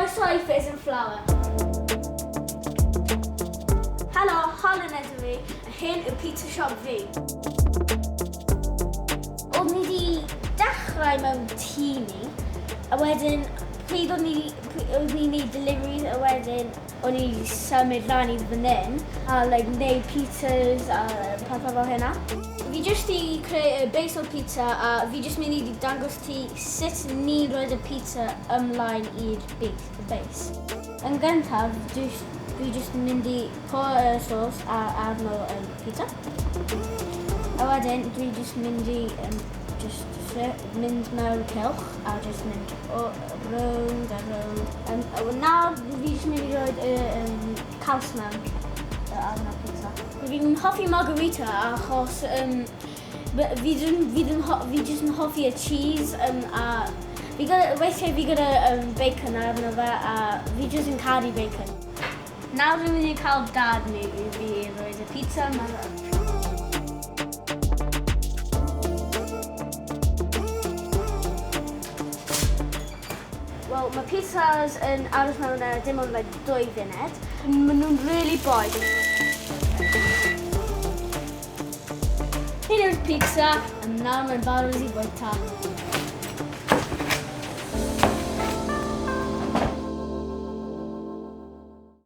Croeso i Fizz and Flower. Helo, Holyn ydw i, a hyn yw pizza shop fi. O'n ni wedi dechrau mewn tŷ ni, a wedyn pryd o'n ni, o'n ni'n neud deliveries, a wedyn o'n i wedi symud lan i fan hyn, a like, neud pizzas a pethau fel hynna. Fi jyst i creu y base o'r pizza a fi jyst mynd i dangos ti sut ni'n rhoi y pizza ymlaen i'r base. Yn gyntaf, dwi jyst yn mynd i pour y sauce arno y pizza. A wedyn, dwi jyst mynd i just mynd mewn cylch a just mynd o rownd a rownd. Nawr fi jyst mynd i roi y caws mewn arno pizza. Fi'n hoffi margarita achos fi jyst yn hoffi y cheese a fi gyda, weithiau fi gyda bacon arno fe a fi jyst yn caru bacon. Nawr fi'n mynd i cael dad ni i fi roi y pizza yma. Wel, mae pizzas yn aros mewn dim ond like 2 funud. Maen nhw'n really boeth. Hyn yw'r pizza, a nawr mae'n barod i fwyta.